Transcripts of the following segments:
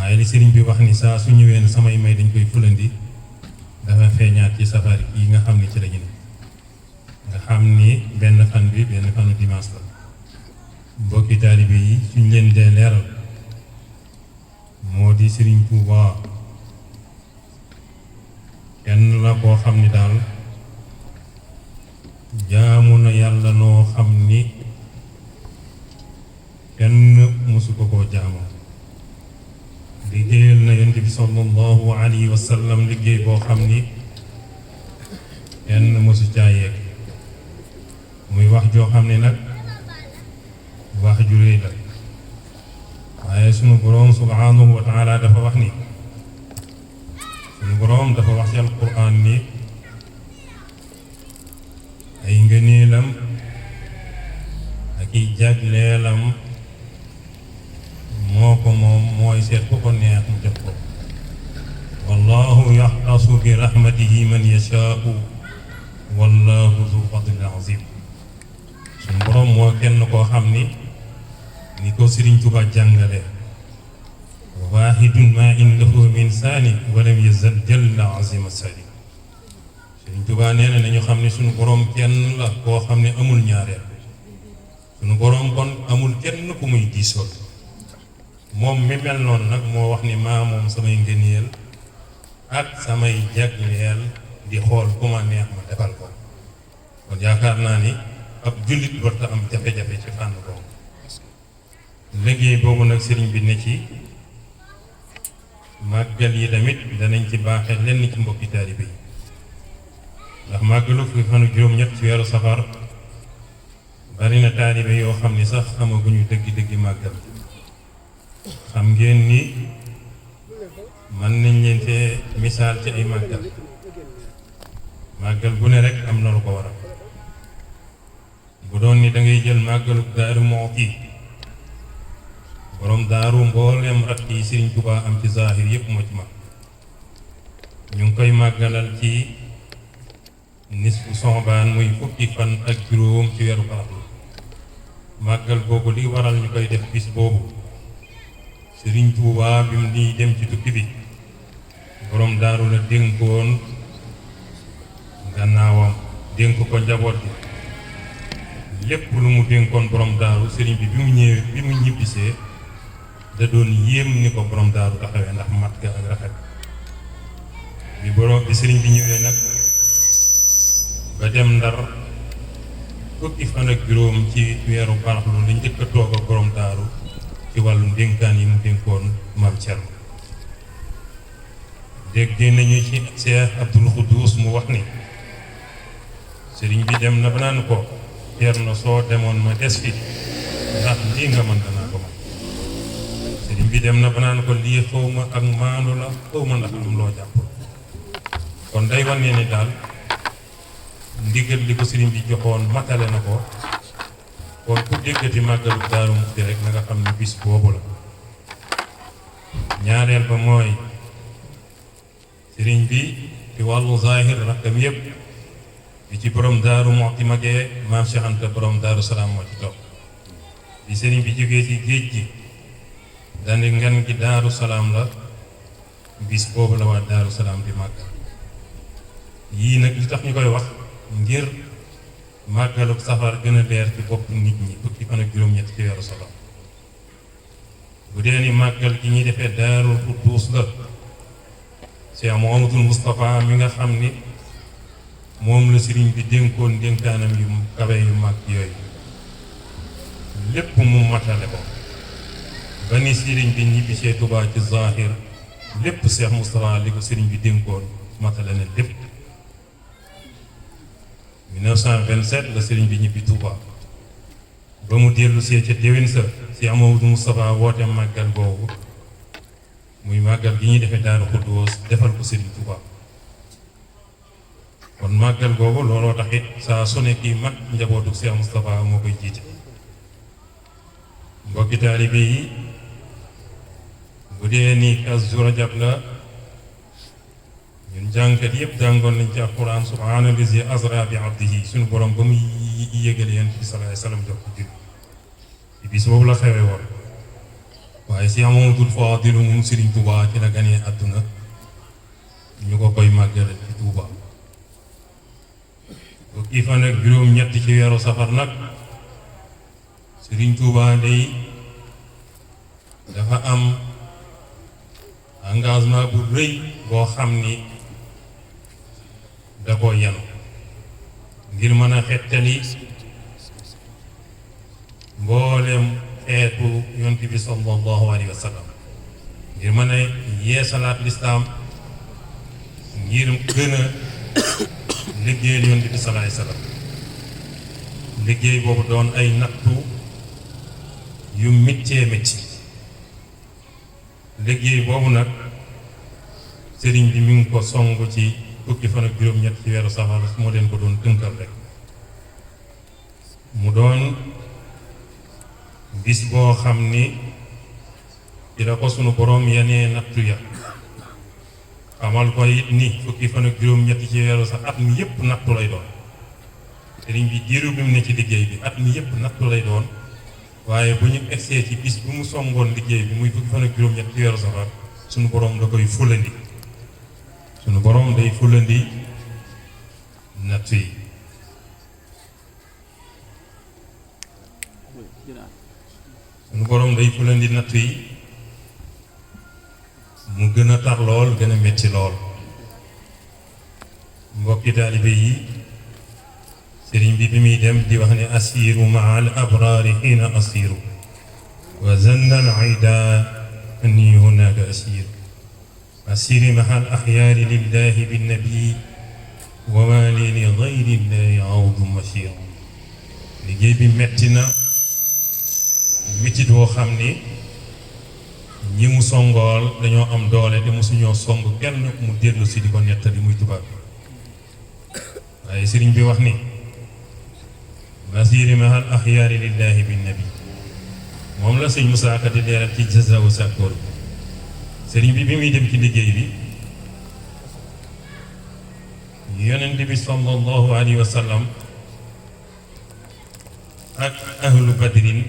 waaye li sëriñ bi wax ni saa su ñëwee ne samay may dañ koy fulandi dafa feeñaat ci safar yi nga xam ni ci lañu ne nga xam ni benn fan bi benn fanu dimanche la mbokki taalibe yi suñ leen dee leeral moo di sëriñ Tuuba kenn la koo xam ni daal jaamu na yàlla noo xam ni kenn mësu ko koo jaamoo liggéeyal na yonent bi sallallahu alayhi wa sallam liggéey boo xam ni kenn mësu caa yegg muy wax joo xam ne nag wax ju réy la waaye sunu boroom subhanahu wa taala dafa wax ni sunu boroom dafa wax ci alquran ni ay ngëneelam ak i jagleelam moo ko moom mooy seet ku ko neex mu jox ko wallahu yaxtasu bi rahmatihi man yashaau wallahu zu fadlin azim suñu boroom moo kenn koo xam ni ko Sëriñ Tuubaa jàngale waahidun ma indahu min saani walam yazal jalla azima sani Sëriñ Tuubaa nee na nañu xam ne suñu boroom kenn la koo xam ne amul ñaareel suñu boroom kon amul kenn ku muy diisool moom mi mel noonu nag moo wax ni maa moom samay ngëneel ak samay jagleel di xool ku ma neex ma defal ko kon yaakaar naa ni ab jullit warta am jafe-jafe ci fànn boobu liggéey boobu nag sëriñ bi ne ci màggal yi tamit danañ ci baaxee lenn ci mbokki taalibe yi ndax màggalu fi fanu juróom-ñett ci weeru safar bari na taalibe yoo xam ni sax xamaguñu dëggi-dëggi màggal xam ngeen ni mën nañ leen fee misaal ci ay màggal bu ne rek am na lu ko waral bu doon ni da ngay jël màggalu Daaru Muxti borom daaru mbooleem rakk yi Sëriñ Tuubaa am ci zaahir yépp moo ci mag ñu ngi koy màggalal ci nisfu Soxbaan muy fukki fan ak juróom ci weeru Baraxlu màggal boobu li waral ñu koy def bis boobu Sëriñ Tuubaa bi mu di dem ci tukki bi borom daaru la dénkoon gannaawam dénk ko njaboot bi lépp lu mu dénkoon borom daaru sëriñ bi bi mu ñibbisee da doon yéem ni ko borom daaru taxawee ndax mat ga ak rafet bi sëriñ bi ñëwee nag ba dem Ndar fukki fan ak juróom ci weeru Baraxlu la njëkk a toog ak borom daaru ci wàllu dénkaan yi mu dénkoon maam Cerno dégg nañu ci Cheikh Abdul Xuddus mu wax ni sëriñ bi dem na ba naan ko Cerno soo demoon ma des fi ndax lii nga mën danaa ko man sëriñ bi dem na ba naan ko lii xaw ma ak maandu la xaw ma ndax am loo jàpp kon day wane ni daal ndigal li ko sëriñ bi joxoon matale na ko kon ku déggati màggalu Daaru Muxti rek na nga xam ne bis boobu la ñaareel ba mooy sëriñ bi ci wàllu zaahir rakkam yépp bi ci borom Daaru Muxti magee maam Cheikh Anta borom Daaru Salaam moo ci topp bi sëriñ bi jógee ci géej gi dandi ngan gi Daaru Salaam la bis boobu la waa Daaru Salaam di màggal yii nag li tax ñu koy wax ngir màggalu safar gën a leer ci bopp nit ñi fukki fan ak juróom-ñett ci weeru safar bu dee ni màggal gi ñuy defee Daarul Xuddus la Cheikh Mouhamadoul Moustapha mi nga xam ni moom la sëriñ bi dénkoon dénkaanam yu kawe yu mag yooyu lépp mu matale ko ba ni sëriñ bi ñibbisee Tuubaa ci zaahir lépp Cheikh Moustapha li ko sëriñ bi dénkoon matale na lépp 1927 la sëriñ bi ñibbi Tuubaa ba mu dellu see ca déwén sa Cheikh Mouhamadoul Moustapha woote màggal boobu muy màggal gi ñuy defee Daaru Xuddus defal ko sëriñ Tuubaa kon màggal googu looloo taxit saa su ne kii mag njabootu Cheikh Moustapha moo koy jiite mbokki taalibe yi bu dee ni Kazu Rajab la ñun jàngkat yëpp jàngoon nañ ci alquran subhaana lazi asra bi abdihi suñu borom ba muy yégale yonent bi sallallahu alayhi wa sallam jox ko jur ci bis boobu la xewee woon waaye waaye Cheikh Mamadou Fadilou moom Serigne Touba ci la ganee àdduna ñu ko koy màggale ci Touba fukki fan ak juróom-ñett ci weeru safar nag Serigne Touba day dafa am engagement bu rëy boo xam ni da ko yanu ngir mën a xettali mboolem xeetu yonent bi sallallahu alayhi wa sallam ngir mën a yeesalaat lislaam ngir gën a liggéeyal yonent bi sallallahu alayhi wa sallam liggéey boobu doon ay nattu yu méttee métti liggéey boobu nag sëriñ bi mi ngi ko song ci fukki fan ak juróom-ñett ci weeru safar moo leen ko doon tënkal rek mu doon bis boo xam ni ci la ko sunu borom yenee nattu ya xamal ko it ni fukki fan ak juróom-ñett ci weeru sax at mi yëpp nattu lay doon sëriñ bi diiru bi mu ne ci liggéey bi at mi yëpp nattu lay doon waaye bu ñu egsee ci bis bu mu songoon liggéey bi muy fukki fan ak juróom-ñett ci weeru safar sunu borom da koy fulandi sunu borom day fulandi nattu yi sunu borom day fulandi nattu yi mu gën a tar lool gën a metti lool mbokki taalibe yi sëriñ bi muy dem di wax ne asiru maa al abraari xiina asiru wa zanna al ayda anni hunaka asiru asiri maa al axyaari lillahi binnabi wa ma li li gayri llahi awdu mashir liggéey bi metti na métit woo xam ni ñi mu songool dañoo am doole te mosuñoo song kenn mu dellu si di ko nettali muy tubaab bi waaye sëriñ bi wax ni masiri mahal axyaari lillahi binnabi moom la sëñ Musaa Ka di leeral ci Jazaawu Sakkoor sëriñ bi muy dem ci liggéey bi yonent bi sallallahu alayhi wa sallam ak ahlu badrin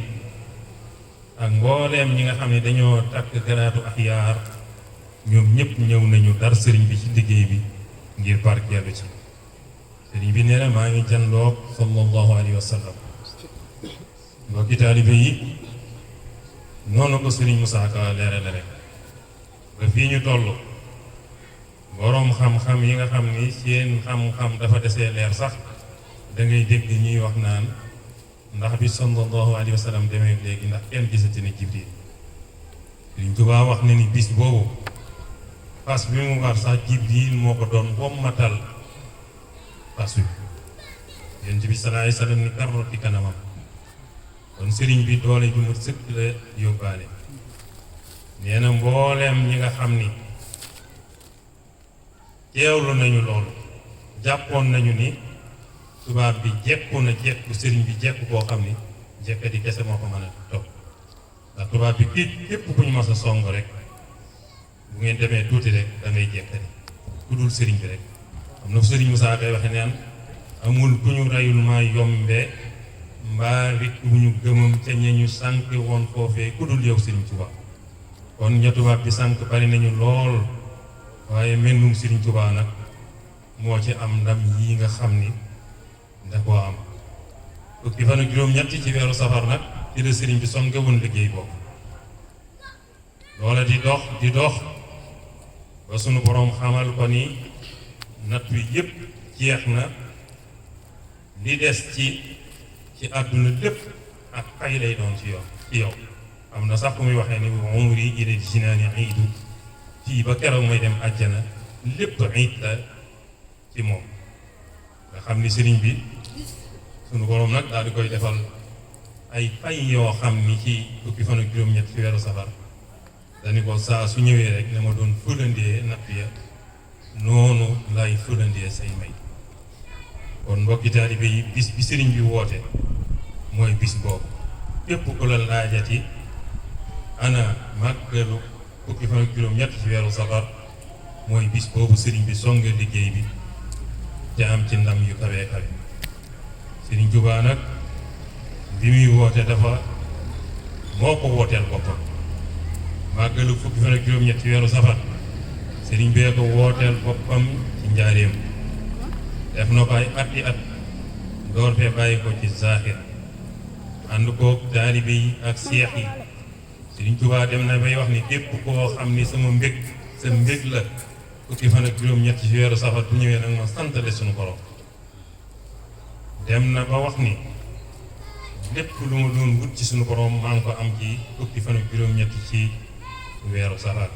ak mbooleem ñi nga xam ne dañoo takk garaatu axyaar ñoom ñëpp ñëw nañu dar sëriñ bi ci liggéey bi ngir barkeelu ci sëriñ bi nee na maa ngi janloog sallallahu alayhi wa sallam mbokki taalibe yi noonu ko sëriñ Musaa Ka leerale rek ba fii ñu toll boroom xam-xam yi nga xam ni seen xam-xam dafa desee leer sax da ngay dégg ñuy wax naan ndax bi sallallahu alayhi wa sallam demee léegi ndax kenn gisati ne Jibril Sëriñ Tuubaa wax na ni bis boobu fas bi mu war sax Jibril moo ko doon wommatal fas wi Yonent bi sallallahu alayhi wa sallam ni karro ci kanamam kon sëriñ bi doole ju mu sëkk la yóbbaale nee na mbooleem ñi nga xam ni teewlu nañu loolu jàppoon nañu ni tubaab bi jekku na jekku sëriñ bi jekku koo xam ni jekkati kese moo ko mën a topp ndax tubaab bi képp ku ñu mas a song rek bu ngeen demee tuuti rek da ngay jekkati ku dul sëriñ bi rek am na fu sëriñ Musaa Ka waxe naan amul ku ñu rayul maa yombe mbaa rik bu ñu gëmam ca ña ñu sànk woon foofee ku dul yow sëriñ Tuubaa kon ña tubaab bi sànk bari nañu lool waaye mennum sëriñ Tuubaa nag moo ci am ndam yi nga xam ni da koo am fukki fan ak juróom-ñett ci weeru safar nag ci la sëriñ bi songe woon liggéey boobu loola di dox ba sunu boroom xamal ko ni natt wi yépp jeex na li des ci àdduna lépp ak pay lay doon ci yow am na sax ku muy waxee ni umri ilal jinaani iidu fii ba keroog may dem àjjana lépp iid la ci moom nga xam ni sëriñ bi sunu boroom nag daal di koy defal ay fay yoo xam ni ci fukki fan ak juróom-ñett ci weeru safar dañu ko saa su ñëwee rek ne ma doon fëlandee natt ya noonu lay fëlandee say may kon mbokki taalibe yi bis bi sëriñ bi woote mooy bis boobu képp ku la laajati ana màggalu fukki fan ak juróom-ñett ci weeru safar mooy bis boobu sëriñ bi songe liggéey bi te am ci ndam yu kawee kawe sëriñ Tuubaa nag bi muy woote dafa moo ko wooteel boppam màggalu fukki fan ak juróom-ñett ci weeru safar sëriñ bee ko wooteel boppam ci njaareem def na ko ay ati at door fee bàyyi ko ci zaaxir ànd koog taalibe yi ak seex yi sëriñ Tuubaa dem na bay wax ni képp koo xam ni sama mbég sa mbég la fukki fan ak juróom-ñett ci weeru safar bu ñëwee nag ma santale suñu borom dem na ba wax ni lépp lu ma doon wut ci suñu borom maa ngi ko am ci fukki fan ak juróom-ñett ci weeru safar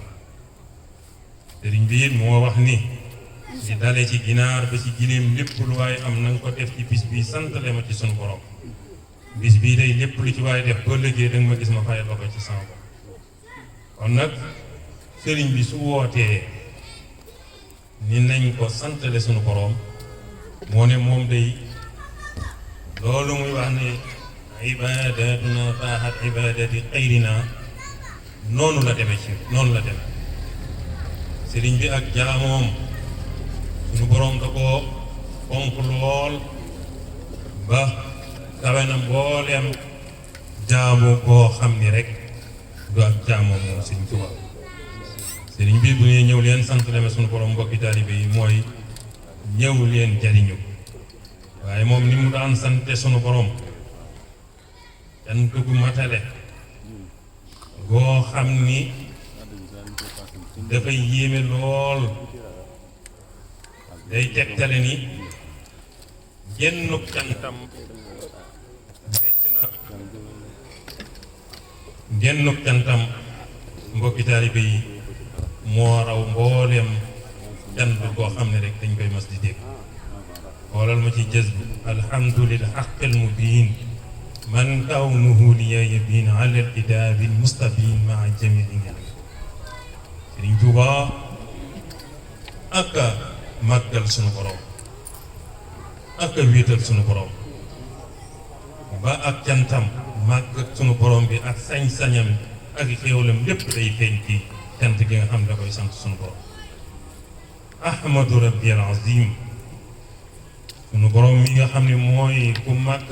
sëriñ bi it moo wax ni di dale ci ginaar ba ci giléem lépp lu waaye am na nga ko def ci bis bi santale ma ci suñu borom bis bii day lépp lu ci waaye def boo liggéey danga ma gis ma fay ko ci sama bopp kon nag sëriñ bi su wootee ni nañ ko santale suñu borom moo ne moom day loolu muy wax ne ibadatuna faaxat ibadati xayrina noonu la demee sëriñ bi ak jaamoom suñu borom da ko fonk lool ba kawe na mbooleem jaamu koo xam ni rek du ak jaamoom moom sëriñ Tuubaa sëriñ bi bu ñuy ñëw leen sant leme suñu borom mbokki taalibe yi mooy ñëw leen jariñu waaye moom ni mu daan sante suñu borom cant gu matale goo xam ni dafay yéeme lool day tegtale ni gennuk cantam mbokki taalibe yi moo raw mbooleem cant koo xam ne rek dañ koy mas di dégg xoolal ma ci jës bi alhamdulil haqqil mubin man kawnuhu liya yabin ala alkitabil mustabin maa jamii Sëriñ Tuubaa ak a màggal sunu borom ak a wéetal sunu borom ba ak cantam màgg sunu borom bi ak sañ-sañam ak xéewalam lépp day feeñ ci cant gi nga xam ne da koy sant sunu borom ahmadu rabbi al azim sunu borom mi nga xam ne mooy ku màgg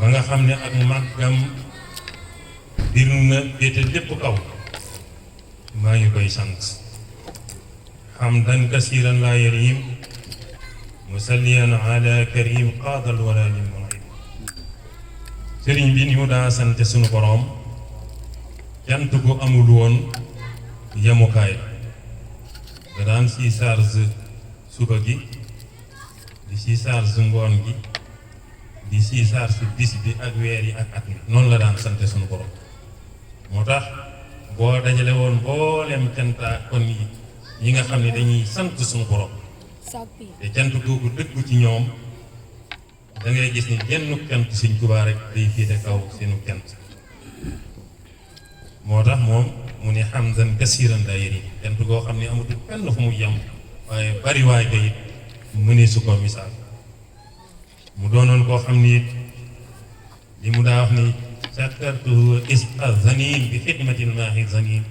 ba nga xam ne ak màggam bir na féete lépp kaw maa ngi koy sant hamdan kasiran laa yarim musalliyan ala karim qaadal wala lil munib sëriñ bi ni mu daa sante sunu borom cant gu amul woon yemukaay da daan si charge suba gi di si charge ngoon gi di si charge bis bi ak weer yi ak at mi noonu la daan sante sunu borom moo tax boo dajale woon mboolem cantaa kon yi nga xam ne dañuy sant suñu borom te cant googu dëggu ci ñoom da ngay gis ni genn cant Sëriñ Tuubaa rek day féete kaw seenu cant moo tax moom mu ne hamdan kasiran laa yarim cant goo xam ne amatul fenn fu mu yem waaye bari waay ko it mu ne su ko misaal mu doonoon koo xam ni it li mu daa wax ni sakartuhu isqa zanin bi xidmatil maahi zanin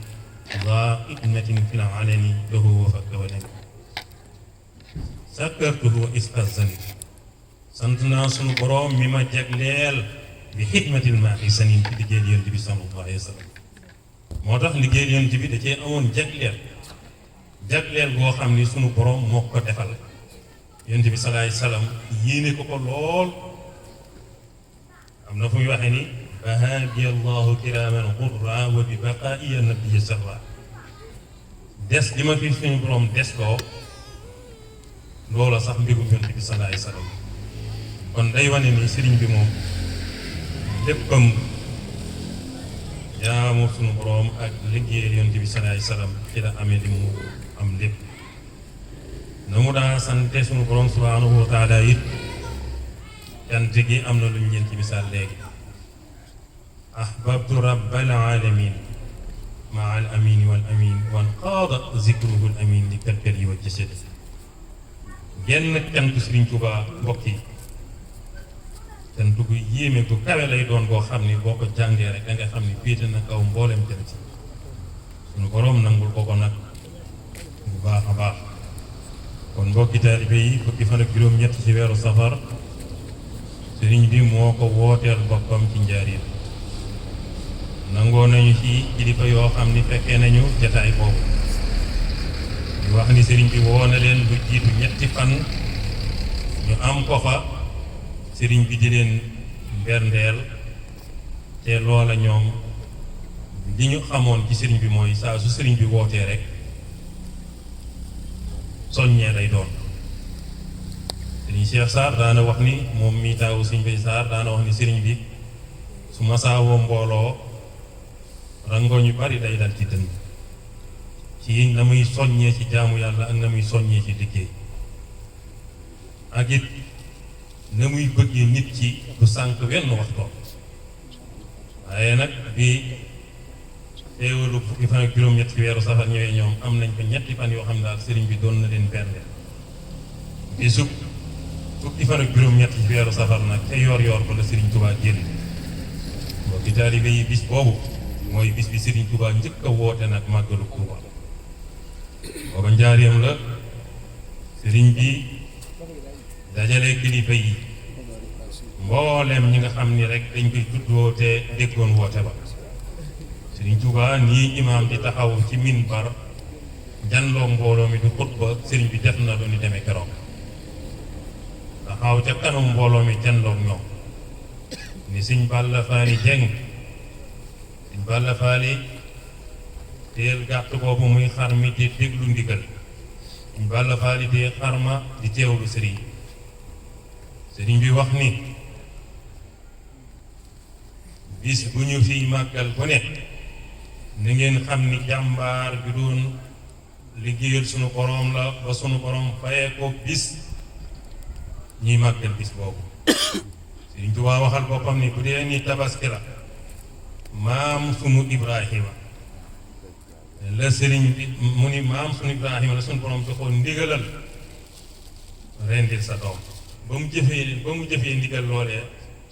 za xidmatin fil alani lahu wa fakka wa nani sakartuhu isqa zanin sant naa sunu borom mi ma jagleel bi xidmatil maahi zanin ci liggéeyal Yonent bi sallallahu alayhi wa sallam moo tax liggéeyal Yonent bi da cee amoon jagleel boo xam ni sunu borom moo ko defal Yonent bi sallallahu alayhi wa sallam yéene ko lool am na fu muy waxee ni فهادي الله كراما غرا وببقائي النبي سرا des li ma fi suñu borom des loo loola sax mbigum Yonent bi sallallahu alayhi wa sallam kon day wane ni sëriñ bi moom léppam jaamu suñu borom ak liggéeyal Yonent bi sallallahu alayhi wa sallam ci la amee li mu am lépp na mu daa sante suñu borom subhanahu wa taala it cant gi am na lu ñu leen ci misaal léegi ahbabtu rabbal alamin maa al amin wal amin wan qaada zikruhu al amin li kalkali wa jasad genn cant Sëriñ Tuubaa mbokk yi cant gu yéeme gu kawe lay doon boo xam ni boo ko jàngee rek da nga xam ni féete na kaw mboolem cant suñu boroom nangul ko nag bu baax a baax kon mbokki taalibe yi fukki fan ak juróom-ñett ci weeru safar sëriñ bi moo ko wooteel boppam ci njaaréem nangoo nañu ci kilifa yoo xam ni fekkee nañu jataay boobu ñu wax ni sëriñ bi woo na leen lu jiitu ñetti fan ñu am ko fa sëriñ bi di leen berndeel te loola ñoom li ñu xamoon ci sëriñ bi mooy saa su sëriñ bi wootee rek soññee day doon sëriñ Cheikh Sarr daana wax ni moom mii taawu sëriñ Bay Sarr daana wax ni sëriñ bi su ma saawoo mbooloo rango ñu bari day dal ci dënn ci na muy soññee ci jaamu yàlla ak na muy soññee ci liggéey ak it na muy bëggee nit ci du sànq wenn waxtoo waaye nag bi teewalu fukki fan ak juróom-ñett ci weeru safar ñëwee ñoom am nañ ko ñetti fan yoo xam ne daal sëriñ bi doon na leen bernde bi sub fukki fan ak juróom-ñett ci weeru safar nag te yor ko la sëriñ Touba jël mbokki taalibe yi bis boobu mooy bis bi sëriñ Touba njëkk a woote nag màggalu Touba booba njaareem la sëriñ bi dajale kilifa yi mboolem ñi nga xam ni rek dañ koy tuddoo te déggoon woote ba sëriñ Touba nii imaam di taxaw ci minbar janloo mbooloo mi du xutba sëriñ bi def na lu ni demee keroog taxaw ca kanam mbooloo mi janloog ñoom ni sëñ Balla Faali Jeng sëñ Balla Faali teel gàtt boobu muy xar mi di déglu ndigal sëñ Balla Faali di xarma di teewlu sëriñ bi wax ni bis bu ñu fiy màggal bu ne na ngeen xam ni jàmbaar bi doon liggéeyal sunu borom la ba sunu borom fayee ko bis ñuy màggal bis boobu Sëriñ Tuubaa waxal boppam ni bu dee ni tabaski la maam sunu Ibrahima la sëriñ bi mu ni maam sunu Ibrahima la sunu borom joxoon ndigalal rendil sa doom ba mu jëfee ndigal loolee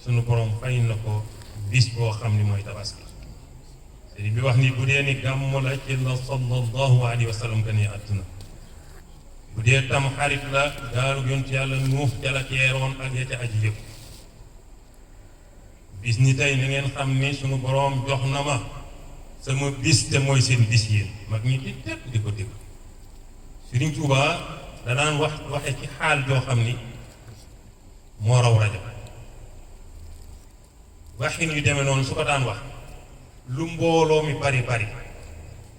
sunu borom fay na ko bis boo xam ni mooy tabaski sëriñ bi wax ni bu dee ni gàmmu la ci la sallallahu alayhi wa sallam gane àdduna bu dee tam xarit la gaalu yonent yàlla Nuux ca la teeroon ak ya ca aji yëpp bis ni tey na ngeen xam ni sunu boroom jox na ma sama bis te mooy seen bis yéen mag ñi di teg di ko dégg Sëriñ Tuubaa danaan waxe ci xaal joo xam ni moo raw rajo waxin yu demee noonu su ko daan wax lu mbooloo mi bari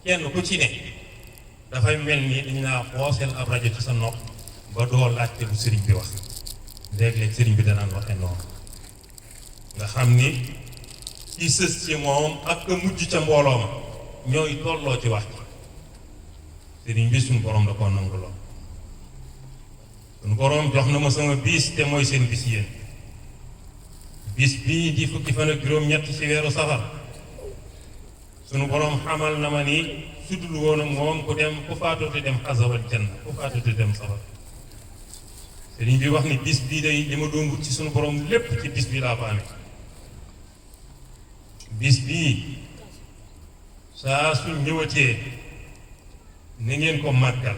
kenn ku ci ne dafay mel ni dañ laa xooseel ab rajo ci sa nopp ba doo laajte lu sëriñ bi wax léeg-léeg sëriñ bi danaan waxe noonu nga xam ni ci sës ci moom ak ka mujj ca mbooloo ma ñooy tolloo ci wax ci sëriñ bi suñu borom da koo nangu lool suñu borom jox na ma sama bis te mooy seen bis yéen bis bii di fukki fan ak juróom-ñett ci weeru safar sunu borom xamal na ma ni sudul woon ak moom ku faatuti dem xasawal janna ku faatuti dem safar sëriñ bi wax ni bis bii day li ma doon wut ci sunu borom lépp ci bis bi laa ko amee bis bii saa su ñëwatee na ngeen ko màggal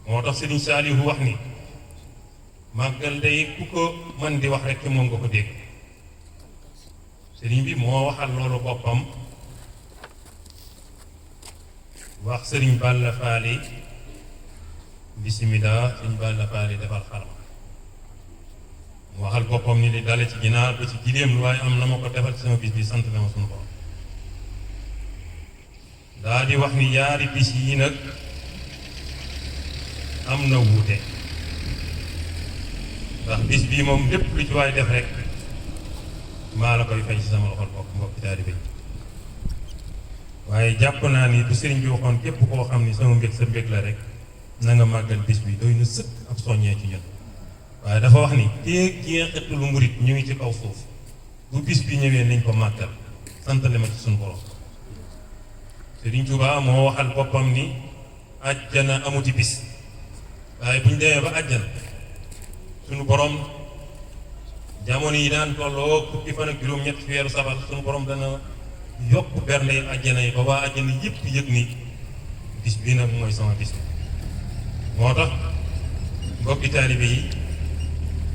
moo tax sëriñ Saalihu wax ni màggal day ku ko man di wax rek moom nga ko dégg sëriñ bi moo waxal loolu boppam wax sëriñ Balla Faali bismillah sëriñ Balla Faali defal xarma mu waxal boppam ni li dale ci ginaar ba ci giléem lu waaye am na ma ko defal ci sama bis bi sant na ma sunu borom daa di wax ni yaari bis yi nag am na wuute ndax bis bii moom lépp lu ci waay def rek maa la koy fay ci sama loxol bokk mbokki taalibe yi waaye jàpp naa ni bu sëriñ bi waxoon képp koo xam ni sama mbég sa mbég la rek na nga màggal bis bi doy na sëkk ab soññee ci ñun waaye dafa wax ni jeexitu lu murit ñu ngi ci kaw suuf bu bis bi ñëwee nañ ko màggal santale ma ci suñu borom Sëriñ Tuubaa moo waxal boppam ni àjjana amuti bis waaye bu ñu demee ba àjjana suñu borom jamono yi daan tolloo fukki fan ak juróom-ñett ci weeru safar suñu borom dana yokk bernde yi àjjana yi ba waa àjjana yëpp yëg ni bis bii nag mooy sama bis moo tax mbokki taalibe yi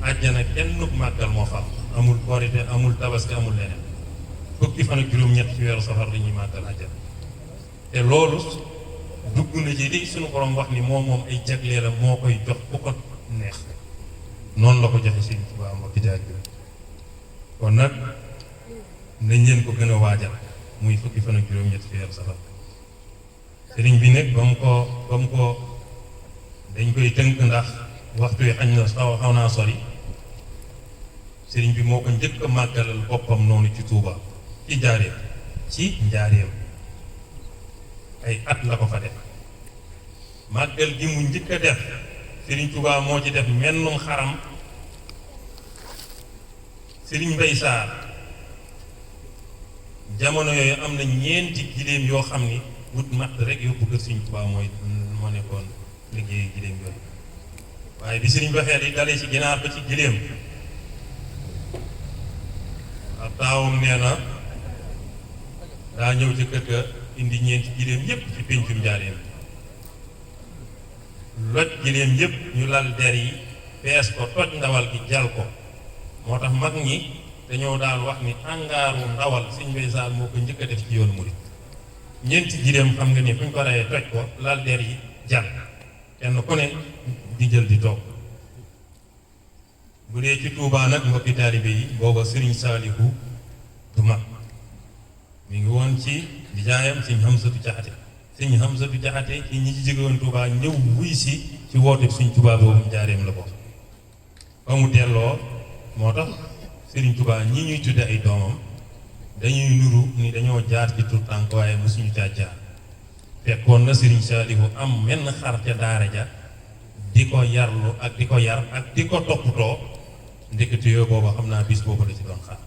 àjjana kenn màggal moo fa amul korite amul tabaski amul leneen fukki fan ak juróom-ñett ci weeru safar la ñuy màggal àjjana te loolu dugg na ci li suñu borom wax ni moom ay jagleelam moo koy jox bu ko neex noonu la ko joxe Sëriñ Tuubaa mbokki jaar bi kon nag nañ leen ko gën a waajal muy fukki fan ak juróom-ñett ci weeru safar sëriñ bi nag ba mu ko dañ koy tënk ndax waxtu yi xañ na xaw naa sori sëriñ bi moo ko njëkk a màggalal boppam noonu ci Touba ci njaareem ay at la ko fa def màggal gi mu njëkk a def sëriñ Touba moo ci def mennum xaram sëriñ Mbay Saar jamono yooyu am na ñeenti giléem yoo xam ni wut matt rek yóbbu kër sëriñ Touba moo nekkoon liggéey giléem yooyu waaye bi sëriñ waxee di dalee ci ginaar ba ci giléem ab taawam nee na daa ñëw ci kër ga indi ñeenti giléem yépp ci péncum njaareem loj giléem yépp ñu lal der yi fees ko toj ndawal gi jal ko moo tax mag ñi dañoo daan wax ni angaaru ndawal Sëriñ Mbay Saar moo ko njëkk a def ci yoonu murit ñeenti giléem xam nga ni fu ñu ko reyee toj ko lal der yi jal kenn ku ne di jël di toog bu dee ci Tuubaa nag mbokki taalibe yi booba Sëriñ Saalihu du mag mi ngi woon ci nijaayam Sëriñ Hamsatu Jaxate Sëriñ Hamsatu Jaxate ci ñi ci jóge woon Tuubaa ñëw wuy si ci woote Sëriñ Tuubaa boobu njaareem la bokk ba mu delloo moo tax Sëriñ Tuubaa ñi ñuy tudde ay doomam dañuy nuru ni dañoo jaar ci tur tànk waaye mosuñu caa jaar fekkoon na Sëriñ Saalihu am menn xar ca daara ja di ko yarlu ak di ko yar ak di ko toppatoo ndekete yoo booba xam naa bis boobu la ci doon xaar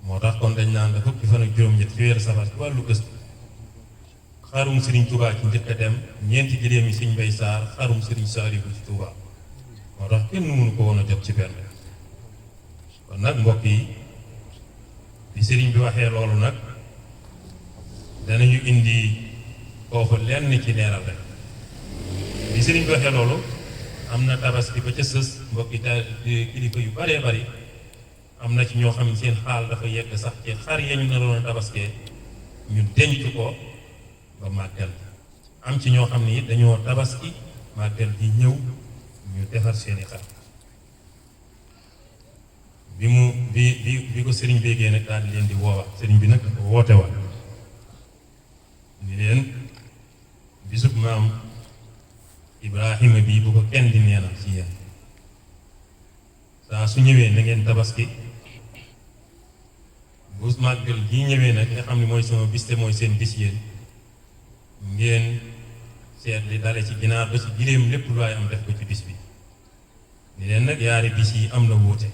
moo tax kon dañ naan la fukki fan ak juróom-ñett ci weeru safar ci wàllu gëstu xarum Sëriñ Tuubaa ci njëkk a dem ñeenti giléem yi Sëriñ Mbay Saar xarum Sëriñ Saalihu ci Tuubaa moo tax kenn mënu ko woon a jot ci benn kon nag mbokk yi bi sëriñ bi waxee loolu nag danañu indi foofu lenn ci leeral rek bi sëriñ bi waxee loolu am na tabaski ba ca sës mbokki kilifa yu baree bari am na ci ñoo xam ne seen xaal dafa yegg sax ci xar yañu naroon a tabaskee ñu denc ko ba màggal am ci ñoo xam ne it dañoo tabaski màggal gi ñëw ñu defar seeni xar bi ko sëriñ béegee nag daal di leen di woowaat sëriñ bi nag dafa woote waat ni leen bisub maam Ibrahima bii bu ko kenn di neenal ci yéen saa su ñëwee na ngeen tabaski bu màggal gi ñëwee nag nga xam ne mooy sama bis te mooy seen bis yéen ngeen seet li dale ci ginaar ba ci giléem lépp lu waay am def ko ci bis bi ni leen nag yaari bis yi am na wuute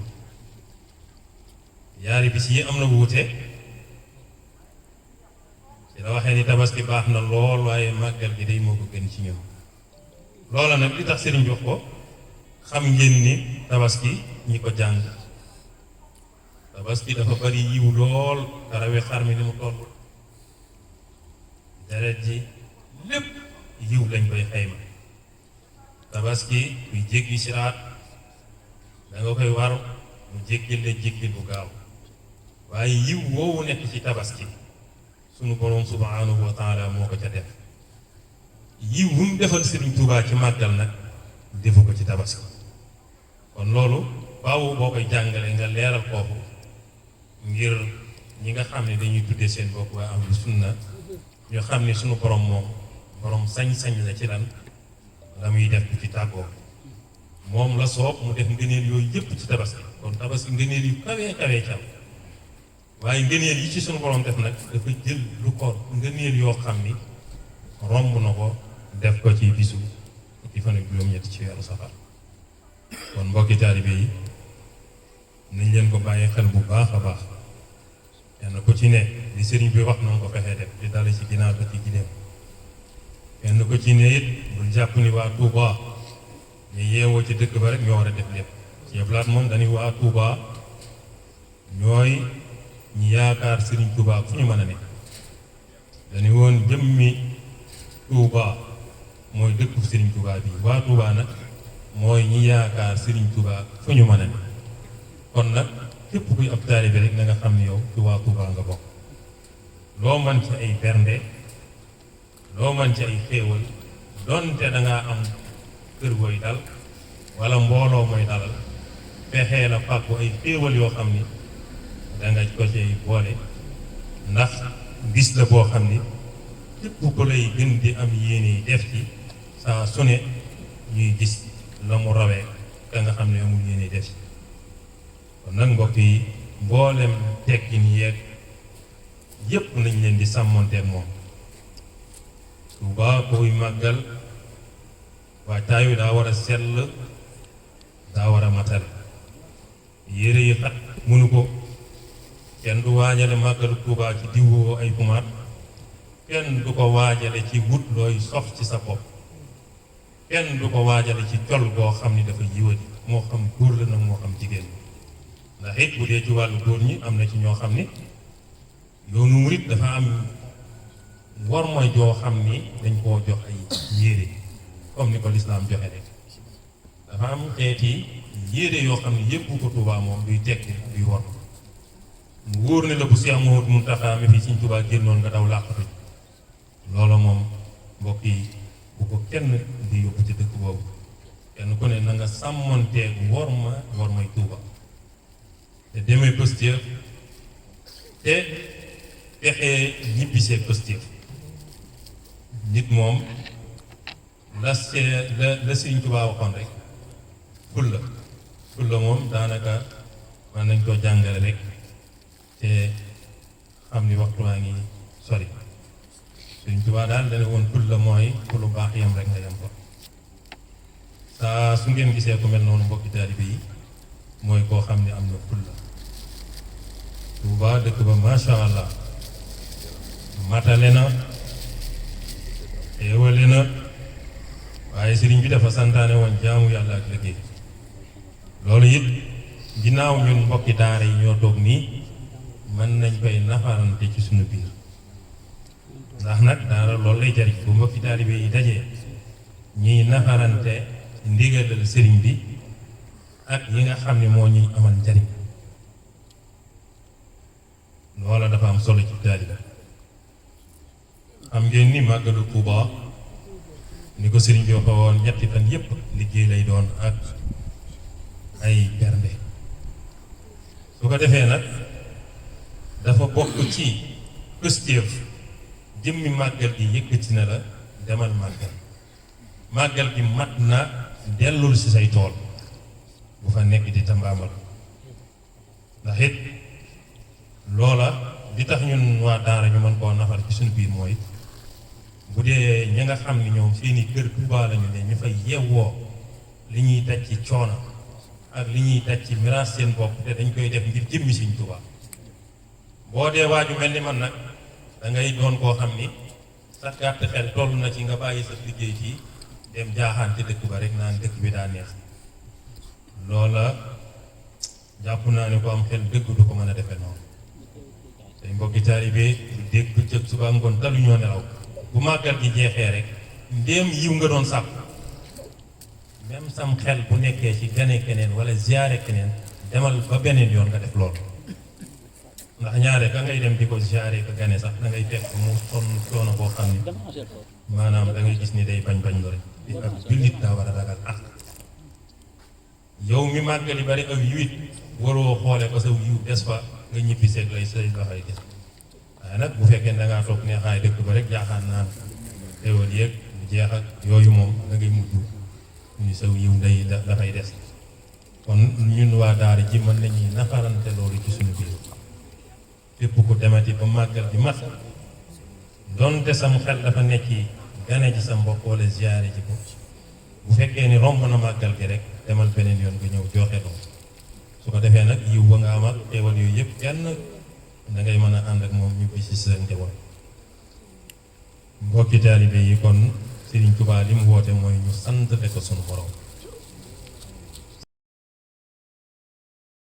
ci la waxee ni tabaski baax na lool waaye màggal gi day moo ko gën ci ñoom loola nag li tax sëriñ bi wax ko xam ngeen ni tabaski ñi ko jàng tabaski dafa bari yiw lool karawe xar mi ni mu toll deret ji lépp yiw lañ koy xayma tabaski kuy jéggi siraat da nga koy war mu jéggil la jéggil bu gaaw waaye yiw woowu nekk ci tabaski sunu borom subhanahu wa taala moo ko ca def yiw bu mu defal Sëriñ Tuubaa ci màggal nag defu ko ci tabaski kon loolu faaw boo koy jàngale nga leeral kooku ngir ñi nga xam ne dañuy tuddee seen bopp waa ahlu sunna ñu xam ne sunu borom moom borom sañ-sañ la ci lan la muy def ci tàggoo moom la soob mu def ngëneel yooyu yëpp ci tabaski kon tabaski ngëneel yu kawee kawee cam waaye ngëneel yi ci sunu borom def nag dafa jël lu ko ngëneel yoo xam ni romb na ko def ko ci bisu fukki fan ak juróom-ñett ci weeru safar kon mbokki taalibe yi nañ leen ko bàyyi xel bu baax a baax kenn ku ci ne li sëriñ bi wax noonu ko fexee def di dale ci ginaar ba ci gileem kenn ku ci ne it bul jàpp ni waa Touba ñu yeewoo ci dëkk ba rek ñoo war a def lépp ci yeblaat moom dañuy waa Touba ñooy ñi yaakaar sëriñ Touba fu ñu mën a ne dañu woon jëmmi Touba mooy dëkku Serigne Touba bi waa Touba nag mooy ñi yaakaar Serigne Touba fu ñu mën a ne kon nag képp kuy ab taalibe rek na nga xam ne yow ci waa Touba nga bokk loo man ci ay bernde loo man ci ay xéewal donte da ngaa am kër gooy dal wala mbooloo mooy dalal fexee la fàggu ay xéewal yoo xam ni da nga ko cay boole ndax bis la boo xam ni képp ku lay gën di am yéene def ci saa su ne ñuy gis la mu rawee ka nga xam ne amul yéene def ci kon nag mbokk yi mboolem tekkin yeeg yépp nañ leen di sàmmonteeg moom Tuuba koy màggal waajtaay wi daa war a sell daa war a matal yére yi xat mënu ko kenn du waajale màggalu Tuuba ci diwoo ay xumaat kenn du ko waajale ci wut looy sof ci sa bopp kenn du ko waajale ci col boo xam ni dafa yiwadi moo xam góor la nag moo xam jigéen ndax it bu dee ci wàllu góor ñi am na ci ñoo xam ni yoonu murit dafa am war mooy joo xam ni dañ koo jox ay yére comme ni ko lislaam joxe rek dafa am xeeti yére yoo xam ne yëpp ko Tuubaa moom duy tekki duy war mu wóor ne la bu Seex Muhamadu Muntaxaa mi fi Sëñ Tuubaa génnoon nga daw làqatu loolu moom mbokk yi bu ko kenn di yóbbu ci dëkk boobu kenn ku ne na nga sàmmonteeg war may Tuubaa te demee pëstéef te fexee ñibbisee pëstéef nit moom la Sëriñ Tuubaa waxoon rek fulla moom daanaka mën nañ koo jàngale rek te xam ni waxtu waa ngi sori Sëriñ Tuubaa daal dana woon fulla mooy fu lu baax yam rek nga yem ko saa su ngeen gisee ku mel noonu mbokki taalibe yi mooy koo xam ne am na fulla Tuubaa dëkk ba masha Allah matale na teewale na waaye sëriñ bi dafa santaane woon jaamu yàlla ak liggéey loolu it ginnaaw ñun mbokki daara yi ñoo toog nii mën nañ koy nafarante ci suñu biir ndax nag daara loolu lay jariñ bu mbokki taalibe yi dajee ñuy nafarante ndigalal sëriñ bi ak yi nga xam ne moo ñuy amal njariñ loola dafa am solo ci taalibe xam ngeen ni màggalu Tuuba ni ko sëriñ bi waxe woon ñetti fan yépp liggéey lay doon ak ay bernde su ko defee nag dafa bokk ci pëstéef jëmmi màggal gi yëkkati na la demal màggal gi mat na dellul ci say tool bu fa nekk di tambaamal ndax it loola li tax ñun waa daara ñu mën koo nafar ci suñu biir mooy bu dee ñi nga xam ni ñoom seeni kër Tuubaa lañu ne ñu fay yeewoo li ñuy daj ci coono ak li ñuy daj ci miraas seen bopp te dañ koy def ngir jëmmi Sëñ Tuubaa boo dee waaju mel ni man nag da ngay doon koo xam ni sa gàtt xel toll na ci nga bàyyi sa liggéey ci dem jaaxaan ci dëkk ba rek naan dëkk bi daa neex loola jàpp naa ne ko am xel dëgg du ko mën a defee noonu tey mbokki taalibe dégg bëccëg suba ngoon talu ñoo nelaw bu màggal gi jeexee rek ndéem yiw nga doon sàpp même sam xel bu nekkee ci gane keneen wala ziyaare keneen demal ba beneen yoon nga def loolu ndax ñaare ka ngay dem di ko ziyaare ka gane sax da ngay fekk mu sonn coono boo xam ni maanaam da ngay gis ni day bañ lu rek di ak jullit daa war a ragal ak yow mi màggali bari aw yiwit waroo xoole ko sa yiw des fa nga ñibbi seeg lay say loxoy des waaye nag bu fekkee da ngaa toog neexaay dëkk ba rek jaaxaan naan teewal yéeg bu jeex ak yooyu moom da ngay mujj ñu saw yiw day dafay des kon ñun waa daara ji mën nañuy nafarante loolu ci suñu biir fépp ku demati ba màggal bi mat donte sam xel dafa nekk gane ji sa mbokk wala ziyaare ji ko bu fekkee ni romb na màggal gi rek demal beneen yoon nga ñëw joxe ko su ko defee nag yiw ba nga am ak teewal yooyu yëpp kenn da ngay mën a ànd ak moom ñu ci sa njaboot mbokki taalibe yi kon Sëriñ Tuubaa li mu woote mooy ñu sant ko sunu borom